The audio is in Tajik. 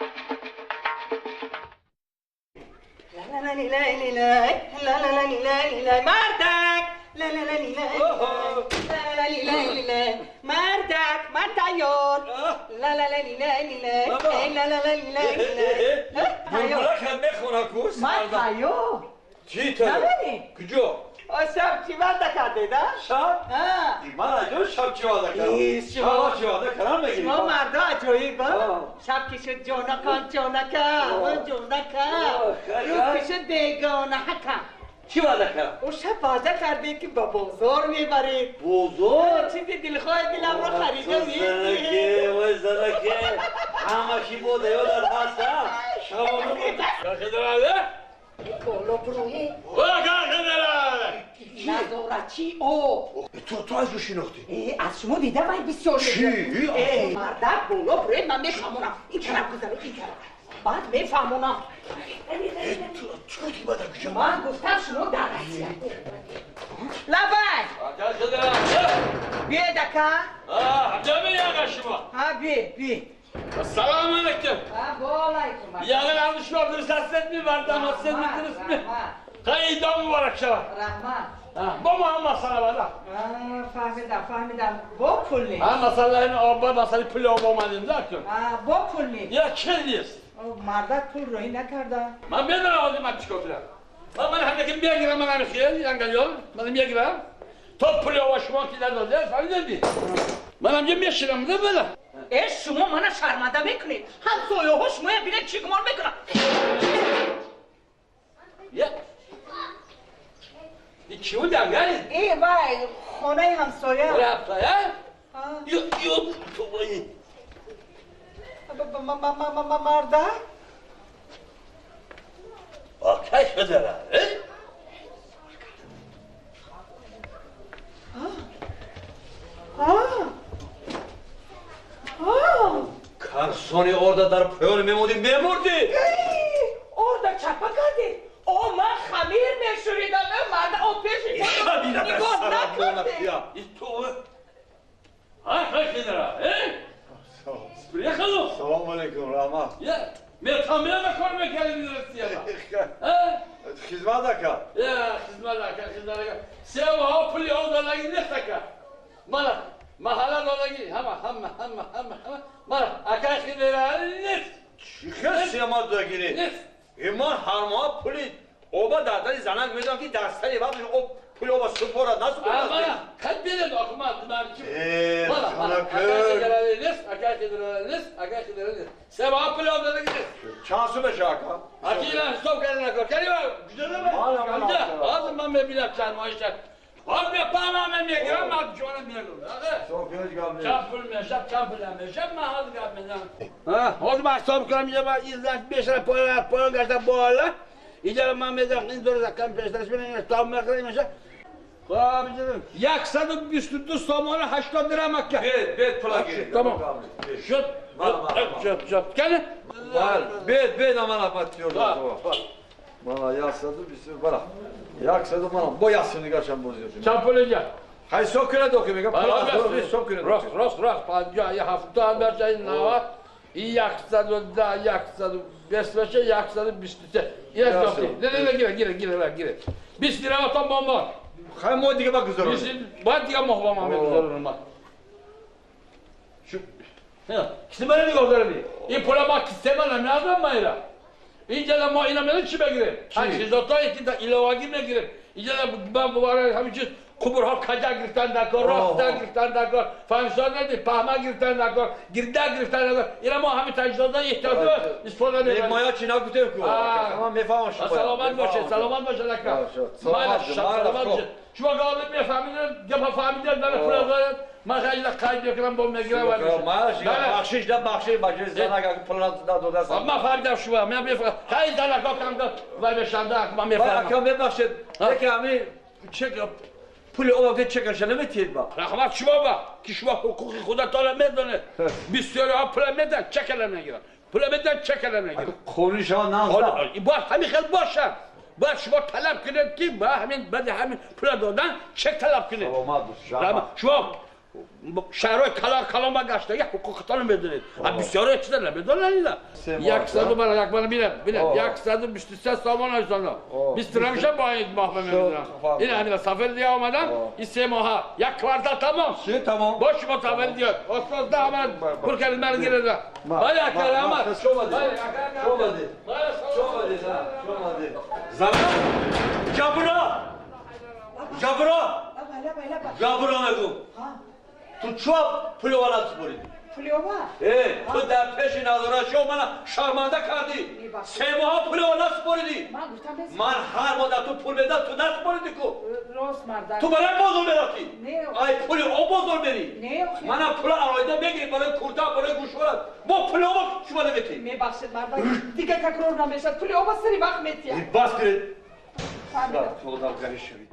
لا لا لا لا لا مردک لا لا لا لا لا لا لا مردک مرد لا لا لا لا لا لا لا لا لا بخونه کوس مرد چی تو؟ کجا؟ شب چی وعده کرده ده؟ شب؟ من عجب شب چی وعده کردم؟ شما چی وعده کردم بگیریم؟ شما مردا عجایب شب که شد جانکان جانکم جانکم روز که شد بیگانه حکم چی وعده کردم؟ او شب وعده کرده که با بازار میبرید. بازار؟ چیزی دلخواه دلم رو خریده میدی. زنکه وای زنکه همه چی بوده یا در هستم شما بالا بروی نظارچی او تو از او شناختی؟ از شما دیدم وای بسیار چی؟ مردک بالا بروی من میفهمونم این طرف گذاره این طرف بعد میفهمونم. تو گفتی بعد کجا؟ من گفتم شما در هستی. لبای بیا دکا جمعی آقا شما ها بیا بیا. Selamun aleyküm. Ha, Yarın almış gördünüz, hasret mi vardı, hasret miydiniz mi? Kayda mübarek şeva. Rahman. Bu mu masala var ha? Fahmidam, fahmidam. Bu pulli. Ha, masaların abba masali pulli olmadığını zaten. Ha, bu pulli. Ya kirliyiz. Mardak pul rohi nakarda. Ben bir lira aldım açık oldular. Ben hani bir gram ben xiyal, yangal ben bir gram. Top pulli o şuan kiler de, fahmidin. Ben amca 5 liram da böyle. شما منو شرمنده میکنید. همسایه ها شما ببینن چی گمان میکنن. یه چی بود دنگل؟ ای وای خانه همسایه. رفته؟ یو یو تو وای. مرده؟ آتش داره. Karsoni orada dar poyonu memurdi memurdi. Orada çapa kaldı. O من خمیر میشوریدم مرد او پیش نگاه نکرده. Ha ha ha. Selam aleyküm Rahman. Ya men kamera koyma geldim Rusya'ya. Ha? Xizmat aka. Ya xizmat aka, xizmat aka. Sen o pul yo'ldagi ne aka? Mana mahalla dodagi hamma hamma hamma hamma hamma. Mana aka xizmat. Чӣ сема дагири? Имон ҳар моҳ пули оба дар занак медам ки дар сари вақт об пули оба супорад насупорад. Mana qad beradi oqmat manki. Mana aka xizmat aka xizmat. Sen o pul yo'ldagi. Чанд сум меша ака? Akila hisob karina kor. Kariva güzel mi? Hozir men bilab чанд moyisha. Hozir men megiram, men jonam berdim. Чанд pul mешab, чанд pul mешab, men hozir gap menam. Ha, hozir men hisob qilaman, men 105 lira poyon gashta bola. Ijara men mezam, 14 kam peshtarish bilan tom qilaman. Xo'p, 122 somoni 80 dirham aka. Bet, bet pul aka. Tamam. Shut. Shut, shut. Qani? Bal, bet, bet aman ahmat diyorlar. Bana yasadı bir sürü bana. Yaksadı bana. Bu yasını kaçan bozuyorsun. Чанд pul ega? Hay sokuna dokuyor. Sokuna. Rost, rost, rost. 50, 70, 90, 110, 105, 123. Ne ne gire gire gire gire. 20 lira atan bomba. Hay mo diye bak güzel. Bak diye mohbam ahmet güzel olur bak. Şu kime ne güzel bir. İ pula bak istemem lazım mı ila? İnce ma inamını çime gire. Ha çizota iki de ilavagi me gire. İnce ben bu var hem için kuburha kaca giriftan dakor, rasta giriftan dakor, fahmsان ندی, pahma giriftan dakor, girda giriftan dakor. İla ma همین تجدیدات احتیاط استفاده نمی‌کنیم. مایا چی نگفتیم کو؟ تمام میفهمم شما. سلامت باشه، سلامت باشه لکا. سلامت باشه. شما قابل میفهمیدن، گپ فهمیدن، من پول دادم. من خیلی قید میکنم با میگیرم. بخشش نه بخشش بخشش زنگ پول نداده. من فهمیدم شما، من میفهمم. خیلی زنگ کم و بشنده من میفهمم. اکا ببخشید. یکی همین چک پول او که چکش نمیتید با. رحمت شما با که شما حقوق خدا تعالی میدونه. 20 ها پول میدن چک نمیگیرن. پول میدن چک نمیگیرن. خونش ها نزد. باید همین خیلی باشه. باید شما طلب کنید که با همین بعد همین پول دادن چک طلب کنید. سلامت باش. شما Шаҳрҳои калон калон ба гашта, як ҳуқуқтон медонед. А бисёре чиза намедонанд ина. 100 бара як бара бинам, бинам. 123 сомон аштана. 23 меша бо ин моҳ мемедонам. Ин ҳамина сафар дига омадам, ин 3 моҳа, як квартал тамом. Чи тамом? Бо шумо сафар дига. Устод да ман пур кардед ман гирда. Бале ака раҳмат. Шомадӣ. Шомадӣ. Шомадӣ, шомадӣ. Зана Ҷабра! Ҷабра! Ҷабра мегум. Ту чо пули ова насупоридӣ? Пули ова? Э, ту дар пеши назоратчиҳо мана шарманда кардӣ. 3 моҳа пули ова насупоридӣ. Ман гуфтам без. Ман ҳар моҳ дар ту пул медам, ту насупоридӣ ку. Рост мардак. Ту барои бозор мерафтӣ? Не. Ай пули об бозор мерӣ? Не, охи. Мана пула алоҳида мегирӣ барои курта, барои гӯшворат. Бо пули ова шума наметӣ. Мебахшед мардак. Дига такрор намешад. Пули ова сари вақт метиҳам. Бас кунед. Фаҳмидам. Одамгарӣ шавид.